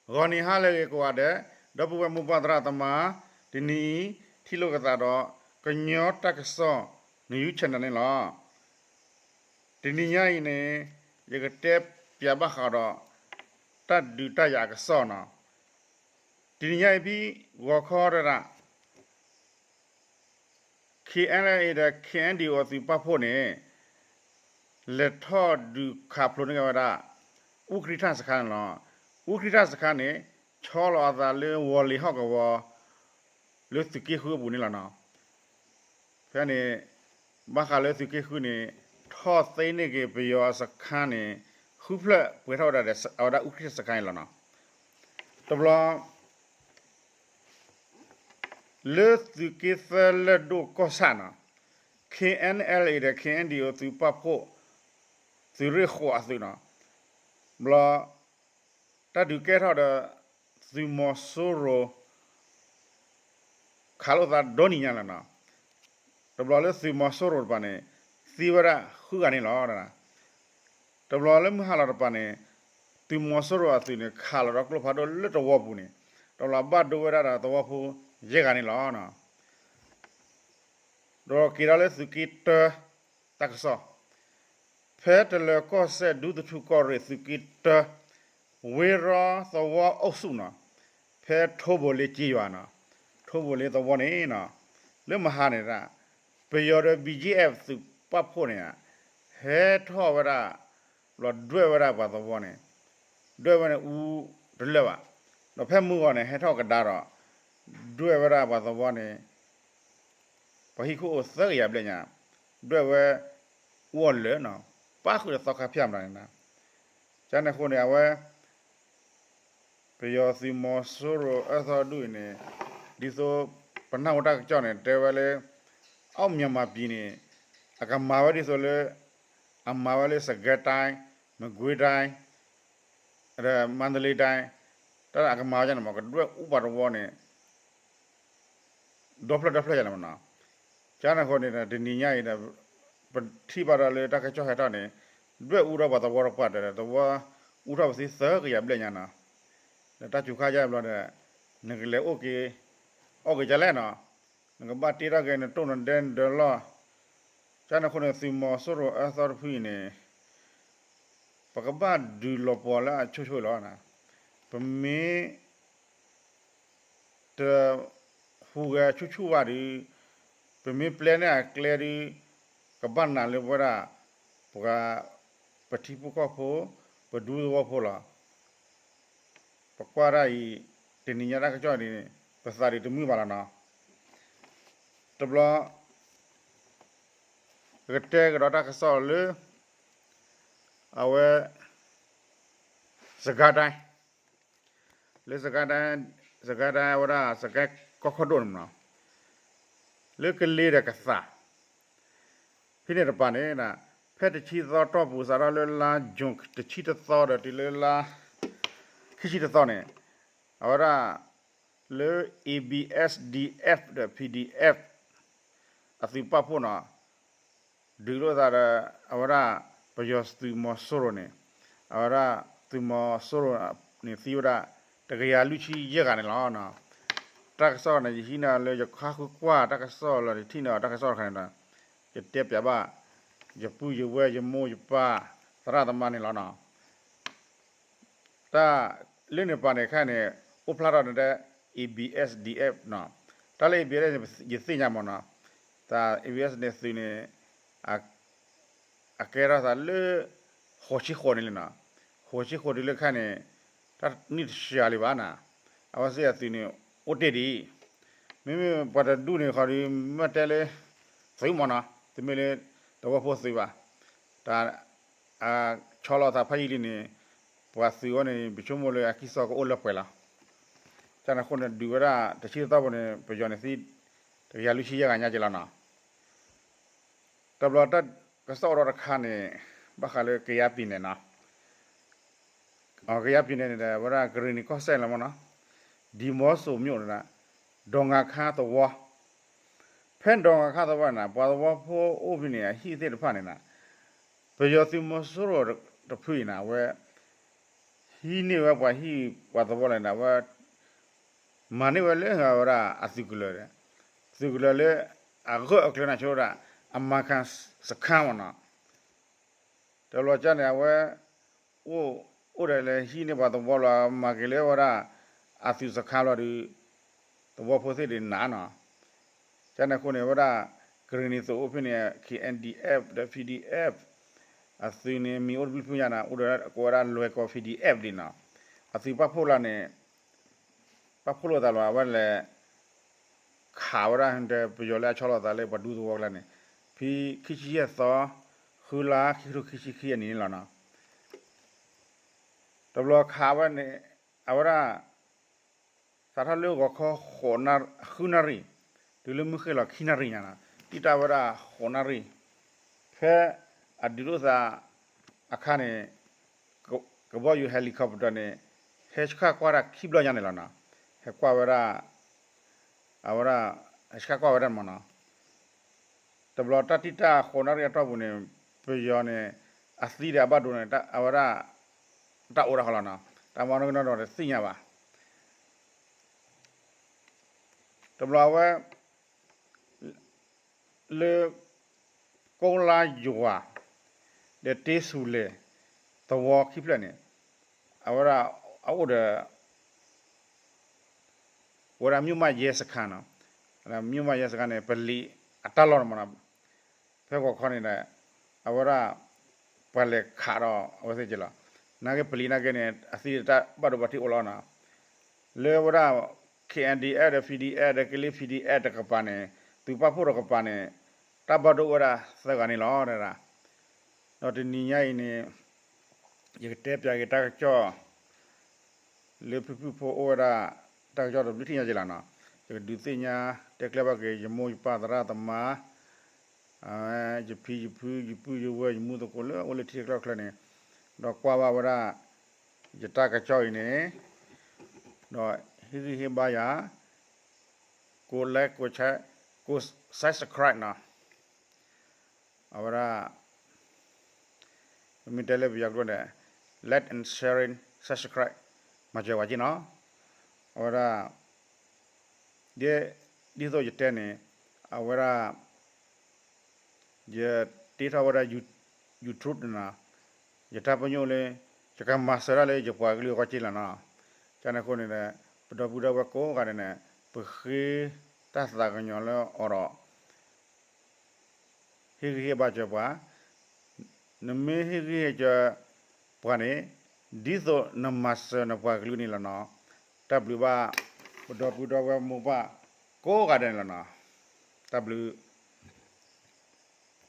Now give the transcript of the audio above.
ဂီၤနံၤဟါလၢအဂ့ၤကိးဂၤဒဲး, ဒီပုၢ်ဝဲၢ်မိၢ်ပၢ်သရၣ်သမါ, တနံၤအံၤ ထံၣ်လိာ်ကသးဒီး ကညီတၢ်ကစီၣ် News Channel န့ၣ်လီၤ. တနံၤညါအံၤန့ၣ် ယကတဲပၠးဘၣ်ဃးဒီး တၢ်ဒုးတၢ်ယၤအကစီၣ်နီၤ. တနံၤညါအံၤဖဲဂီၤခီတဒၣ် KNLA ဒီး KNDO အသုးပာ်ဖှိၣ်န့ၣ် လဲၤထီၣ်ဒုးခးဖျိးန့ၢ်က့ၤဝဲဒၣ် အူကြံထၣ်စခါန့ၣ်လီၤ. အူကြံထၣ်စခါန့ၣ် ဆီလီၤအသးလၢဝီၤလ့ၤဟီၣ်ကဝီၤ လၢသုးက့ဃုအပူၤန့ၣ်လီၤနီၤ. ဖဲန့ၣ် ဘၣ်ဃးလၢသုးက့ဃုန့ၣ် ထီၣ်သ့န့ၢ်က့ၤပယီၤအစခါန့ၣ် ဃုဖျၢၣ်ပှဲၤထီၣ်ဝဲဒၣ်ဒီး အဝဲဒၣ်အူကြံထၣ်စခါန့ၣ်လီၤနီၤ. တဘျီ လၢသုးက့သၢလၢၢ်ဒိၣ်ကီၢ်ဆၣ်နီၤ, KNLA ဒီး KNDO သုးပာ်ဖှိၣ် သုးရ့ၣ်ဃိးအသုးနီၤ, ဘျီ တၢ်ဒုးကဲထီၣ်ဒီး သုးမီၤစိရိၤ ခးလိာ်သးဒီနံၤညါလီၤနီၤ. တဘျီလၢသုးမီၤစိရိၤတပၤန့ၣ် သံဝဲဒၣ်ဃုဂၤန့ၣ်လီၤ. တဘျီလၢမုၢ်ဟါလီၤတပၤန့ၣ် သုးမီၤစိရိၤအသုးန့ၣ် ခးလီၤဒီးကျိဖးဒိၣ်လၢသဝီပူၤန့ၣ် တဘျီဘၣ်ဒိဝဲဒၣ်ဒီးသဝီဖိယဲၢ်ဂၤန့ၣ်လီၤ. ဒီးက့ၤဒီးလၢသုးက့တၢ တၢ်ကစီၣ်, ဖဲတလၢၤကီၢ်စဲၣ် ဒူသထူကီၢ်ရ့ၣ် သုးက့တၢ ဝ့ရီသဝီအုပ်စုနီၤ, ဖဲထိဘိလ့ကျေးရွာနီၤ, ထိဘိလ့သဝီန့ၣ်နီၤ, လၢမဟါန့ၣ်ဒၣ် ပယီၤဒီး ဘီဂျီအက်ဖ် သုးပာ်ဖှိၣ်န့ၣ် ဟဲထီၣ်ဝဲဒၣ် ဘျီဒွဲၣ်ဝဲဒၣ်ပှၤသဝီန့ၣ်, ဒွဲၣ်ဝဲန့ၣ်အူတလၢာ်ဘၣ်, ဒီးဖဲမုၢ်ဂီၤန့ၣ် ဟဲထီၣ်ကဒါဒီး ဒွဲၣ်ဝဲဒၣ်ပှၤသဝီန့ၣ် ပှၤဟံၣ်ခိၣ်အိၣ်သၢကယၤဘျဲၣ်ညါ, ဒွဲၣ်ဝဲအူအီၣ်လၢာ်နီၤ, ပၣ်ဃုာ်ဒီးသီခါဖၠၣ်မတၤန့ၣ်နီၤ, ကန့ၣ်အဃိန့ၣ် အဝဲ ပယီၤသုးမီၤစိရိၤအၢသီဒူၣ်အံၤန့ၣ် ဒ်သိးပနၢ်ဟူတၢ်ကစီၣ်န့ၣ် တဲဝဲလၢ အီၣ်မၠၣ်မၤပံၤန့ၣ် အကမၤဝဲဒ်သိးလၢ အမၤဝဲလၢ စကဲတၢ်, မကွ့တၢ်, ဒီးမါတလ့တၢ်, တၢ်အကမၤဝဲန့ၣ်မ့ၢ် ကဒွဲၣ်အူပှၤသဝီန့ၣ် ဒီဖျၢၣ်ဒီဖျၢၣ်ယါန့ၣ်မ့ၢ်နီၤ, ကန့ၣ်အဃိန့ၣ် တနံၤညါအံၤဒီး ပထံၣ်ဘၣ်ဒီးလၢတၢ်ကစီၣ်ဟဲထီၣ်န့ၣ် ဒွဲၣ်အူဒီးပှၤသဝီတပှၢ်တၢၢ်ဒီး သဝီအူထီၣ်ပသံသၢကယၤဘျဲၣ်ညါနီၤ, ဒီးတၢ်စူၤခါယါဘျီဒီး နကလဲၤအိၣ်က့ၤ အီၣ်က့ၤကလဲၣ်နီၤ, နကဘၣ်တ့ထီၣ်က့ၤနတိၢ်နဒဲနဒၢလီၢ်, ကန့ၣ်အဃိန့ၣ် သုးမီၤစိရိၤအၢသီတဖုအံၤန့ၣ် ပကဘၣ်ဒုးလီၤပှီၤလၢအဆိဆိလီၤ. ပမ့ၢ် တဟူးဂဲၤဆူၣ်ဆူၣ်ဘၣ်ဒီး ပမ့ၢ်ပျဲန့ၢ်အကျဲဒီး ကဘၣ်နာ်လၢပဝဲဒၣ် ပှၤ ပထံဖိကီၢ်ဖိ ပဒူသဝီဖိလီၤ. ပကွၢ်ဒၣ်အံၤ တနံၤညါတၢ်ကစီၣ်န့ၣ် ပသးဒုးတမုာ်ဘၣ်လီၤနီၤ. တဘျီ ပကတဲကဒီးတၢ်ကစီၣ်လၢ အဝဲ စကဲတၢ် လၢစကဲတၢ် စကဲတၢ်ဝဲဒၣ် စကဲကီၢ်ခိၣ်ဒိၣ်န့ၣ်မ့ၢ်နီၤ, လၢကလ့ဒီးကသး ဖဲန့ၣ်တပၤန့ၣ် ဖဲတဆံသီတီၢ်ပူၤစးထီၣ်လၢလါယူၤတဆံတသီဒီးတုၤလၢလါ ခံဆံတသီန့ၣ် အဝဲဒၣ် လၢ A B S D F ဒီး P D F အသုးပာ်ဖှိၣ်နီၤ ဒုးလိာ်သးဒီး အဝဲဒၣ် ပယီၤသုးမီၤစိရိၤန့ၣ် အဝဲဒၣ်သုးမီၤစိရိၤန့ၣ်သံဝဲဒၣ် တကယၤလွံၢ်ဆံယဲၢ်ဂၤန့ၣ်လီၤ. တၢ်ကစီၣ်န့ၣ် ယဟံးန့ၢ်လၢယခါဃုကွၢ်တၢ်ကစီၣ်လီၤ ယထံၣ်န့ၢ်အီၤတၢ်ကစီၣ်တခါန့ၣ်ဒီး ယတဲပၠးဘၣ် ယပုၢ်ယဝဲၢ်ယမိၢ်ယပၢ်သရၣ်သမါန့ၣ်လီၤနီၤ. တၢ်လၢန့ၣ်ပၤန့ၣ်ခဲအံၤန့ၣ် အိၣ်ဖျါထီၣ်န့ၣ်ဒီး A B S D F နီၤ. တၢ်လၢ A B S န့ၣ် ယသ့ၣ်ညါမ့ၢ်နီၤ. တၢ် A B S န့ၣ်သုးန့ၣ် အကဲထီၣ်သးလၢ ဃိးဆံဃိးန့ၣ်လံနီၤ. ဃိးဆံဃိးတုၤလၢခဲအံၤန့ၣ် တၢ်နံၣ်တဆံလံဘၣ်နီၤ. အဝဲသ့ၣ်အသုးန့ၣ် အိၣ်တ့ၢ်ဒံး မ့မ့ၢ်ပှၤတဒူၣ်န့ၣ်ဃီဒီး မ့ၢ်တဲလၢ သုးမ့ၢ်နီၤ တမ့ၢ်လၢ သဝီဖိသုးဘၣ်. တၢ် အဆီလီၤသးဖးယံာ်လံန့ၣ် ပှၤသုးဝဲန့ၣ် ပဆိကမိၣ်လၢအကံၢ်စီကအိၣ်လၢပှဲၤလီၤ. ကန့ၣ်အဃိန့ၣ် ဒုးဝဲဒၣ်တဆံသီပူၤန့ၣ် ပယီၤန့ၣ်သံ တကယၤလွံၢ်ဆံယဲၢ်ဂၤညါက့လီၤနီၤ. တဘျီတၢ်ကစီၣ်အိၣ်ဒီးတခါန့ၣ် ဘၣ်ဃးလၢကယါပံၤနဲၣ်နီၤ. ကယါပံၤနဲၣ်န့ၣ်ဒီး ဝဲဒၣ်ကရ့ၣ်နံၤကီၢ်စဲၣ်လီၤမ့ၢ်နီၤ. ဒံမီစိၤမျိၣ်န့ၣ် ဒီးငါခါသဝီ ဖဲဒီးငါခါသဝီန့ၣ် ပှၤသဝီဖိအိၣ်ဖဲန့ၣ် အဟံၣ်သ့ၣ်တဖၣ်န့ၣ် ပယီၤသုးမီၤစိရိၤတဖုအံၤန့ၣ် အဝဲ ဟံးန့ၢ်ဝဲပှၤဟံၣ်ပှၤသဝီလၢန့ၣ် အဝဲ မၤန့ၢ်ဝဲလၢအဝဲဒၣ်အသုးကလၢၤဒီး သုးကလၢၤလၢ အဂၢၢ်အကျၢၤန့ၣ် ဆိဝဲဒၣ် အမၤခၣ်စခါမ့ၢ်နီၤ. တဘျီကန့ၣ် အဝဲ အိၣ် အိၣ်ဒီးလၢဟံးန့ၢ်ပှၤသဝီလီၤ မၤက့ၤလၢဝဲဒၣ် အသုးစခါလီၤဒီး သဝီဖိသ့ၣ်ဒုးနးနီၤ. ကန့ၣ်အဃိန့ၣ် ဝဲဒၣ် ကရ့ၣ်နံၤသုးအိၣ်ဖဲန့ၣ် K N D F ဒီး P D F အသုးန့ၣ် မံၤအိၣ်တဘျုးဖုညါနီၤ အိၣ်ဒီးကိးဝဲဒၣ်လွဲၢ်ကီၢ် P D F ဒ်နီၤ. အသုးပာ်ဖှိၣ်လီၤန့ၣ် ပာ်ဖှိၣ်လိာ်သးလီၤ အဝဲလဲၤ ခးဝဲဒၣ်ဒီးပယီၤလၢအဆီလီၤသးလၢပှၤဒူသဝီအကျါန့ၣ် ဖဲခံဆံယဲၢ်သီ ဃုလါ ခံကထိခံဆံခံအနံၤန့ၣ်လီၤနီၤ. တဘျီခးဝဲန့ၣ် အဝဲဒၣ် စးထီၣ်လၢဂီၤခီ ဃုနၣ်ရံၣ် တုၤလၢမုၢ်ဃ့ၢ်လီၤခံနၣ်ရံၣ်ညါနီၤ တံၢ်တၢ်ဝဲဒၣ်ဃုနၣ်ရံၣ် ဖဲအဒုးဒိၣ်သးအခါန့ၣ် ကဘီယူၤ helicopter န့ၣ် ဟဲဆှၣ်ကွၢ်တၢ်ခံဘျီညါန့ၣ်လီၤနီၤ. ဟဲကွၢ်ဝဲဒၣ် အဝဲဒၣ် ဟဲဆှၣ်ကွၢ်ဝဲဒၣ်မ့ၢ်နီၤ. တဘျီတၢ်တံၢ်တၢ်ဃုနၣ်ရံၣ်အတီၢ်ပူၤန့ၣ် ပယီၤန့ၣ် အသံဒီးအဘၣ်ဒိန့ၣ် အဝဲဒၣ် တၢ်အိၣ်ဒၣ်ဃီလီၤနီၤ. တၢ်မၤနီၣ်ကနီၣ်ဒီးတသ့ၣ်ညါဘၣ်. တဘျီအဝဲ လၢ ကိလါယွၤ ဒီးတ့ဆူၣ်လဲၣ် သဝီခံဖျၢၣ်န့ၣ် အဝဲဒၣ်အအိၣ်ဒီး ဝဲဒၣ် မြို့မရဲစခန်းနီၤ, မြို့မရဲစခန်းန့ၣ် ပလံၤအတၢ်လီၢ်န့ၣ်မ့ၢ်နီၤ, ဖဲဂီၤခီန့ၣ်ဒီး အဝဲဒၣ် ပှၤလဲၤခးဒီးအဝဲသ့ၣ်က့လီၤ. နာ်က့ပလံၤနာ်က့န့ၣ် အသံတၢ်ဘၣ်ဒိဘၣ်ထံးအိၣ်လီၤနီၤ. လၢဝဲဒၣ် K N D F ဒီး P D F ဒီး ကလ့ P D F တကပၤန့ၣ် သုးပာ်ဖှိၣ်တကပၤန့ၣ် တၢ်ဘၣ်ဒိဝဲဒၣ်သၢဂၤန့ၣ်လီၤ. ဒီးတနံၤညါအံၤန့ၣ် ယကတဲပၠးက့ၤတၢ်ကစီၣ် လၢဖုဖုဖိအိၣ်ဝဲဒၣ် တၢ်ကစီၣ်တဘျုးထံၣ်ညါက့လီၤနီၤ. ယကဒုးသ့ၣ်ညါ တဲကျဲဘၣ်က့ၤ ယမိၢ်ယပၢ်သရၣ်သမါ ယဖံယဖု ယပုၢ်ယဝဲၢ် ယမူသကိးလၢအိၣ်လၢထံချၢချၢန့ၣ် ဒီးကွၢ်ဘၣ်ဝဲဒၣ် ယတၢ်ကစီၣ်အံၤန့ၣ် ဒီးဟ့ၣ်ဂံၢ်ဟ့ၣ်ဘါယၤ ကိး like ကိး share ကိး subscribe နီၤ. အဝဲဒၣ် မ့ၢ်တဲလၢပယီၤကျိာ်န့ၣ် like and sharing subscribe မၤစၢၤဝဲက့နီၤ. အဝဲဒၣ် ဒ်သိးယတဲန့ၣ် အဝဲဒၣ် ယတ့ထီၣ်ဝဲဒၣ် YouTube န့ၣ်နီၤ, ယတၢ်ပညိၣ်လၢ ယကမၤစၢၤတၢ်လၢယပှၤကလုာ်အဂီၢ်က့လီၤနီၤ. ကန့ၣ်အဃိန့ၣ်ဒီး ပဒီပုၢ်ဒီဝဲၢ်ကိးဂၤဒဲးန့ၣ် ပဃ့တၢ်သးကညီၤလၢအီၤဒီး ဟ့ၣ်ဂံၢ်ဟ့ၣ်ဘါစၢၤပှၤ, နမ့ၢ်ဟ့ၣ်ဂံၢ်ဟ့ၣ်စၢၤပှၤန့ၣ် ဒ်သိးနမၤစၢၤနပှၤကလုာ်န့ၣ်လီၤနီၤ. တၢ်ဘျုးဘၣ် ပဒီပုၢ်ဒီဝဲၢ်မိၢ်ပၢ်ကိးဂၤဒဲးန့ၣ်လီၤနီၤ. တၢ်ဘျုး